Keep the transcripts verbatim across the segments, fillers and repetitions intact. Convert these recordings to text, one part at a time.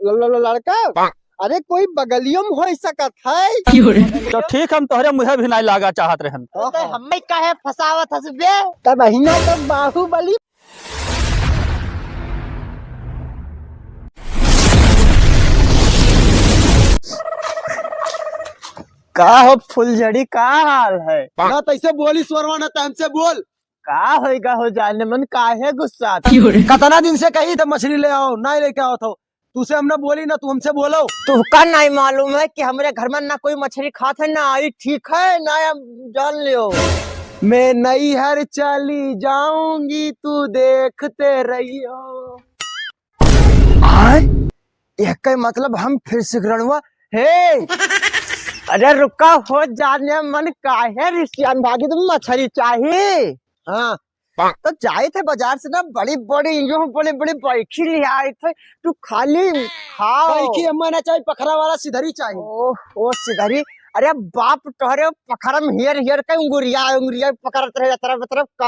ल-, ल-, ल-, लड़का, अरे कोई बगलियो में होइ सकत है। तो ठीक, हम तोहरे मुँहे भी नाहीं लागा चाहत रहन। अरे तो हमें काहे फंसावत हस बे? तब महीना तो बाहुबली। का हो फुलझड़ी, का हाल है? ना तैसे बोली स्वरवा, ना तो हमसे बोल। का होइगा हो जाने मन, काहे गुस्सा? कतना दिन से कही था मछली ले आओ, नाहीं लेके आओ तो। तुसे हम ना बोली ना, तू हमसे बोलो। तुहका नाहीं मालूम है कि हमरे घर में ना कोई मछली खात है, ना आई, ठीक है, ना हम जान लियो। मैं नैहर चली जाऊंगी, तू देखते रहियो। आय? एकर मतलब हम फिर सिकरड़ुआ, हे! अरे रुका हो जाने मन, काहे रिसियान भागी, तुम मछली चाही? हाँ। तो जाइत है बाजार से ना बड़ी बड़ी, यो बड़ी बड़ी बैठी ले आइत है, तू खाली खाओ। बैठी अम्मा ना चाही, पखरा वाला सिधरी चाही। ओह, ओ सिधरी, अरे बाप तोहरे पखरा में हेर हेर के उंगुरिया उंगुरिया पकड़त रहे अतरफ अतरफ का।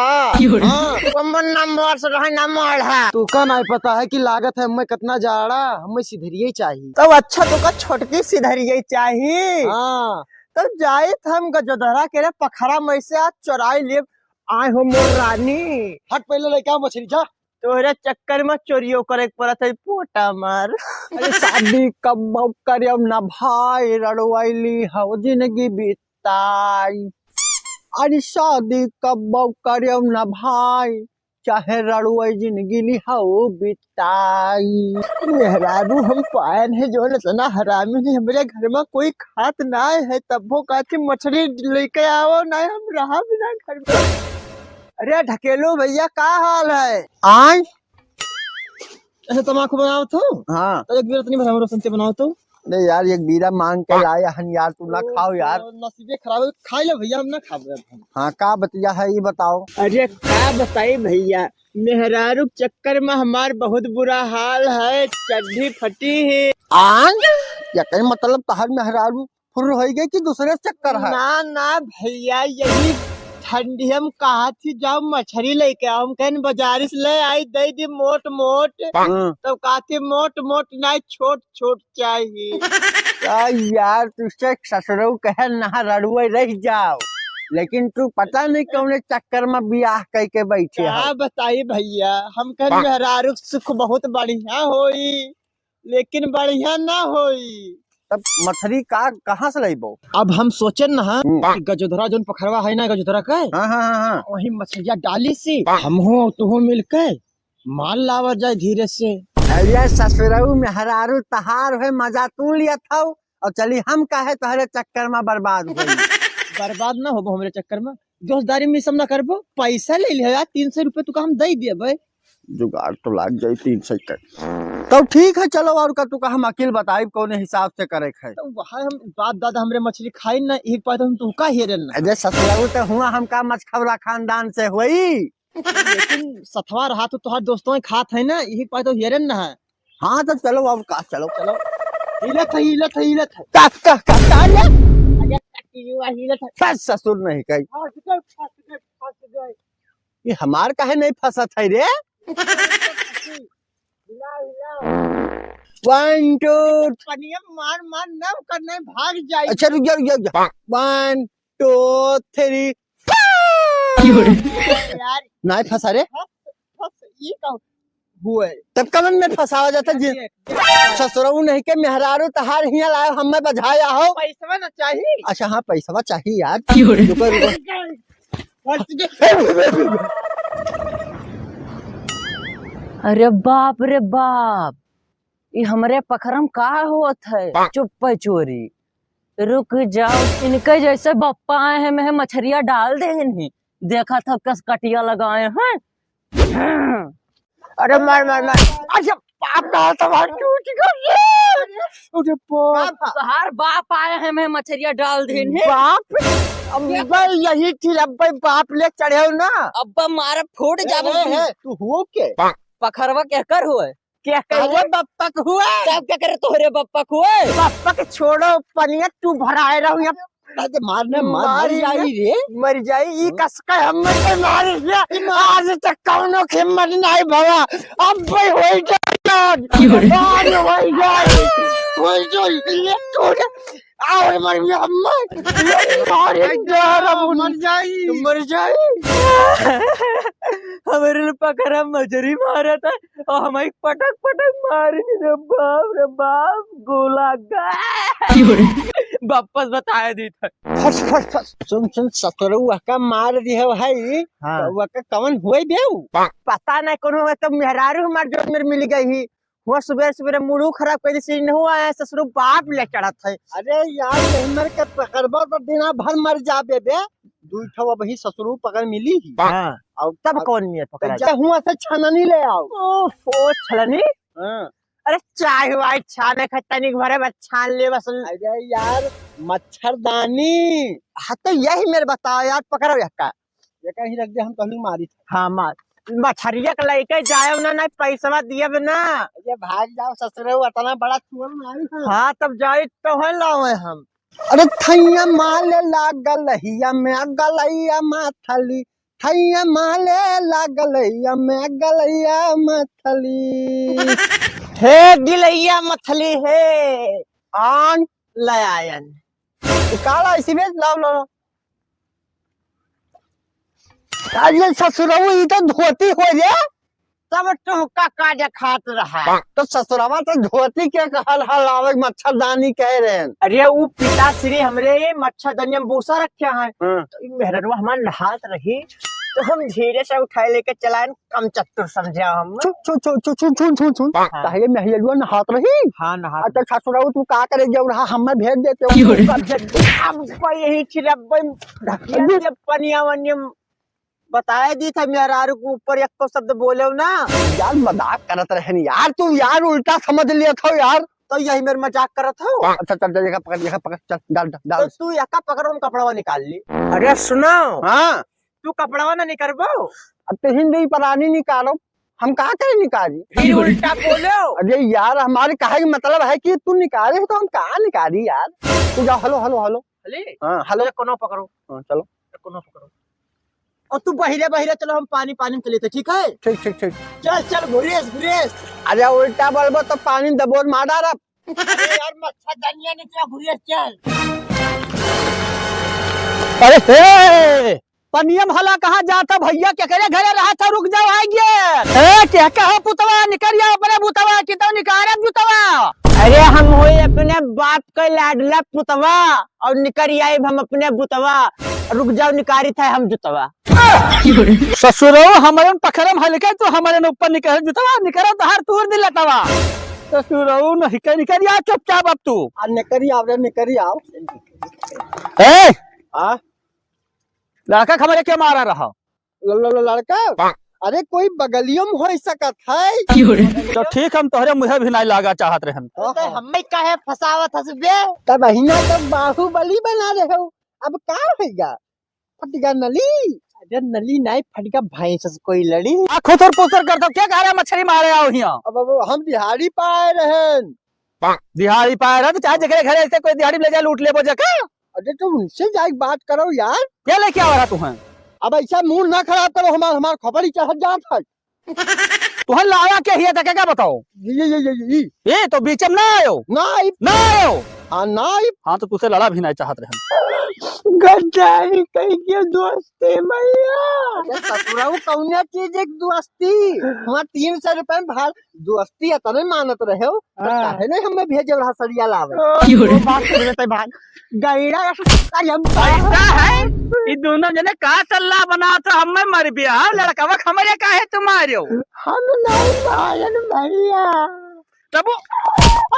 हाँ। तो मन ना मार से रहे ना मार है। तू का नाहीं पता है कि लागत है हमें कितना जाड़ा, हमें सिधरिये चाही। तो अच्छा, तू का छोटकी सिधरिये चाही? हाँ। तो जाइत हम गजोधरा के रे पखरा में से आज चोराई लेब। आय हो मोर रानी। हट पहले लेके आओ मछली, जा। तोहरे चक्कर में चोरियो करे के पड़त है, पोटा मार। अरे शादी कब करेम ना भाई, रड़ुआइली हो जिंदगी बिताई। अरे शादी कब करेम ना भाई, चाहे रड़ुआई जिंदगी ली हो बिताई। मेहरारू हम पायन है, जो इतना हरामी नहीं, हमरे घर में कोई खात ना है, तब्बो कहती मछली लेके आओ ना, हम रहा बिना घर में। अरे ढकेलू भैया, का हाल है? आय? अच्छा, तमाकू बनावत हो? हाँ। तो एक बीरा तनी भर हमरो संते बनावत हो। अरे यार, एक बीरा मांग के लाए हन यार, तू ना ओ, खाओ यार। तो नसीबे खराब है, खाई ले भैया, हम ना खाबे अब हम। हाँ, का बतिया है, ये बताओ। अरे का बताई भैया, मेहरारू के चक्कर में हमार बहुत बुरा हाल है, चड्ढी फटी है। आन? या कहीं मतलब तहर मेहरारू फुर्र होई गई कि दूसरे चक्कर है? ना, ना भैया, यही ठंडी हम कहा थी, जाओ मछली लेके आओ। हम कहन बाजारी से ले आई, दे दी मोट मोट। हाँ। तो कहा थी, मोट मोट ना, छोट छोट चाहिए। का यार, तुझसे ससुरऊ कहे ना रड़ुए रह जाओ, लेकिन तू पता नहीं कौने चक्कर में बियाह कई के बैठे का हो। बताई भैया, हम कहन बा- मेहरारू के सुख बहुत बढ़िया होई। लेकिन बढ़िया ना होई। तब मछरी का, कहाँ से लइबो? अब हम सोचेन ना हम्म। कि गजोधरा जौन पखरवा है ना गजोधरा के, हाँ, हाँ, हाँ, हाँ। वहीं मछलिया डाली सी, हम हो तू हो मिलके माल लावा जाए धीरे से। अरे ससुरऊ मेहरारू तहार है, मजा तू लियत हऊ, और चली हम काहे तोहरे चक्कर में बर्बाद होई? बर्बाद ना होबो हमरे चक्कर में, दोस्तदारी में ई सब ना करबो, पैसा ले लिया यार, तीन सौ रुपये तुका हम दे दिए भाई। जुगाड़ तो लाग जाई तीन सौ के। तब ठीक है, चलो, और का तुका हम अकिल बताइब कौने हिसाब से करे के है। तो वहाँ हम बाप दादा हमरे मछली खाई ना, एक बात हम तुका हेरन ना। अरे ससुराल तो हुआ, हम का मछखवरा खानदान से हुई। लेकिन सथवा रहा तो तोहार दोस्तों खात है ना, एक बात तो हेरन ना है। हाँ, तो चलो, अब का, चलो, चलो। हिलत है, हिलत है, हिलत है। का, का, का, का रे? अरे, कटियुआ हिलत है। फंस ससुर नहीं कही। फंस गए, फंस गए, फंस गए। ये हमार काहे नहीं फंसत है रे? हिलाओ, हिलाओ। One, two। पनिया मार, मार, ना करना है, भाग जाए। अच्छा, रुक जा, रुक जा, रुक जा। One, two, three। यार। नहीं फंसा रे। फंस, फंस, ये का हुआ है? तब कमन में फंसावा जाता जी। ससुरऊ नहीं के मेहरारू तहार हियां लाए, हमें बझाया हो। पैसवा ना चाहिए। अच्छा, हाँ, पैसवा चाहिए यार। रुको, रुको। फंस गए। अरे बाप रे बाप, ई हमरे पखरम का होत है? चुप्पे चोरी। रुक जाओ, इनके जैसे बप्पा आए हैं, मैं मछरिया डाल देहन ही। देखा था कस कटिया लगाए हैं। अरे मार, मार, मार। अच्छा, बाप का हाथ हमार टूट गया। अरे बाप। बाप, तोहार बाप आए हैं, मैं मछरिया डाल देहन ही। बाप? अब्बे यही थी, अब्बे बाप ले चढ़े हो ना। अब्बे मारे फूट जाबो। ए, ए, तू हुओ के? पखरवा केकर हुए? क्या कहे? अरे बप्पक हुए। तब क्या करे तोहरे बप्पक हुए? बप्पक छोड़ो, पनिया तू भराए रहो यहाँ। अरे मार ना, मार, मार मर जाई रे। मर जाई, ई हम्म। कसका हम मत मारी रे। आज तक कौनो के हिम्मत नहीं भवा। अब भाई होई जाए। क्यों रे? आज होई जाए। कोई जो ये तू ना, आओ रे मर गया, मर, मर, मर, मर जाई। मर जाई। हमरे पकड़ा मछरी मारत है और हमई पटक पटक मारी रे बाप रे बाप, गोला गा। वापस बताए दी था। फस, फस, फस। सुन, सुन, ससुरऊ वहका मार दिहे भाई। हाँ। वहका कवन हुए बेऊ? पता नहीं कौन हुआ, तो मेहरारू हमार जो मेरे मिल गई ही। हुआ सुबह सुबह मूड खराब कर दी, नहीं हुआ है, ससुरऊ बाप ले चढ़त है। अरे यार, यही मर के पकड़बा तो दिना भर मर जाबे बे। दुई ठो अबही ससुरऊ पकड़ मिली ही। हाँ। और तब अब कौन मियर पकड़ा जा जाए? हुआ से छननी ले आओ। ओफो, छलनी? हाँ। अरे चाय वाय छाने खातिर तनिक भरे बस छान ले बस। अरे यार, मच्छरदानी। हाँ, तो यही मेरे बताओ यार, पकड़ो यक्का। ये कहीं रख दे, हम कहलू मारी। हाँ, मार। मछरिया के लेके जाएब ना, नहीं पैसवा दियब ना। अरे भाग जाओ ससुरे, वो इतना बड़ा चोर नहीं है। हाँ, तब जाई तो है लावे हम। अरे थैया माले लागल हिया में गलैया माथली, थैया माले लागल हिया में गलैया माथली। हे गिलैया मथली हे, आन लयायन। काला इसी में लाओ, लाओ, लाओ। अरे ससुरऊ, ई तो धोती हो रे। तब तुहका का देखात रहा? तो ससुरवा तो धोती के कहल हल आवे, मच्छरदानी कह रहे हैं। अरे ऊ पिताश्री हमरे मच्छरदानी में भूसा रखे हैं। हाँ। तो ई मेहरनवा हमार नहात रही, तो हम धीरे से उठाए लेके चलाएन, कम चतुर समझा हम। छु, छु, छु। हाँ। काहे मेहरनवा नहात रही? हाँ, नहात अच्छा, ससुरऊ तू का करे जब रहा, हमें भेज देते हो। अब कोई यही चिरब्बे ढकिया अरे। के पनिया वनिया बताए दी था, मेहरारू के ऊपर एको शब्द बोले ना। यार, मजाक करत रहन यार, तू यार उल्टा समझ लिया था यार। तो यही मेरे मजाक करत हो। अच्छा, चल, चल, एका पकड़, एका पकड़, चल, डाल, डाल, डाल। तो तू एका पकड़, हम कपड़वा निकाल ली। अरे सुनो। हाँ। तू कपड़वा ना निकरबो? अब तो हिंदी परानी निकालो, हम का करे निकारी? फिर उल्टा बोलो। अरे यार, हमारे कहे के मतलब है कि तू निकाले हो तो हम का निकारी यार? तू जाओ, हेलो, हेलो, हेलो। हेलो? हाँ, हेलो। चलो, कोनो पकड़ो। हाँ, चलो। कोनो पकड़ो। और तू बहिरे बहिरे चलो, हम पानी पानी में चले थे, ठीक है? ठीक, ठीक, ठीक। चल, चल, घुरेस, घुरेस। अरे उल्टा बोलबो तो पानी दबोर मार डारब। अरे यार, मच्छरदानिया ने क्या घुरेस, चल। अरे हे, पनियम हला कहाँ जाता भैया, केकरे घरे रहा था, रुक जाओ, आ गए। ए, क्या कहा पुतवा, निकर या अपने बुतवा, कि तो निकारब जुतवा। अरे हम होई अपने बाप के लाडला पुतवा, और निकर आइब हम अपने बुतवा, रुक जाओ, निकारित है हम जुतवा। ससुरो, हमरे पखरम हल्के, तू हमरे ऊपर निकर जुतवा, निकर तहार तूर दिल लतवा। ससुरो, नहीं कर, निकर या चुपचाप अब तू। आ, निकरी आओ रे, निकरी आओ। ए! आ? लड़का के हमरे के मारा रहा? ल-, ल-, ल-, लड़का? अरे कोई बगलियों में हो सकत है। तो ठीक, हम तोहरे मुँहे भी नहीं लागा चाहत रहन। अरे तो हमें काहे फंसावत हस बे? तब अहिना तो बाहुबली बना रहे हो, अब का होइगा? फटगा नली? अरे नली नहीं, फटगा भैंस से कोई लड़ी। आ खुसर पुसर करता, क्या कह रहा मछली मारे आओ हियाँ? अब, अब हम दिहाड़ी पाए रहन। दिहाड़ी पाए रहा तो चाहे जेकरे घरे ऐसे कोई दिहाड़ी में ले जाए, लूट लेबो जका। अरे तो उनसे जाके बात करो यार। क्या लेके आवा रहा तू है? अब ऐसा मूड ना खराब करो हमार, हमार खोपड़ी चढ़त जात है। तुहर लावा के हिया तक क्या बताओ? ये, ये, ये, ये, ये। ए, तो बीच में ना आयो। ना आइब। ना आयो। हाँ, ना आइब। हाँ, तो तुसे लड़ा भी नहीं चाहत रहे। गद्दारी कहीं के दोस्ती मैया। अरे ससुराऊ कौने चीज एक दोस्ती? हमार तीन सौ रुपए में भाड़ दोस्ती इतने मानत रहे हो, तो हाँ। काहे नहीं हमें भेजे रहा सरिया लावे? ओ, वो बात कर लेते भाई। गैरा, अरे हम पैसा है, ये दोनों जने का सल्ला बना तो हमें मर भी, हाँ, लड़कवा हमरे काहे तुम मारियो? हम नहीं मारन भैया। तब वो,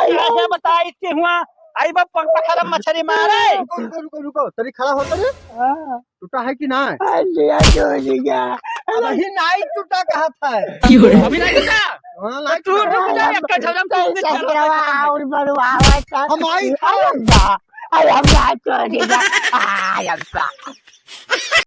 अरे। काहे बताई के हुआ, आई बा पग पखरम मछरी मारे। रुको, रुको, रुको, रुको, तनी खड़ा हो तनी। हाँ। टूटा है कि ना? अरे, टूट गया। अबही नाई टूटा कहा था। अभी नहीं टूटा? हाँ, तो नाई तू टूटा। रुक जा, एक झगड़ा में तू ससुरवा और बड़वा आवाज कर। हम आई था। अरे अब्बा, अरे अब्बा, टूट गया। आ, अब्बा।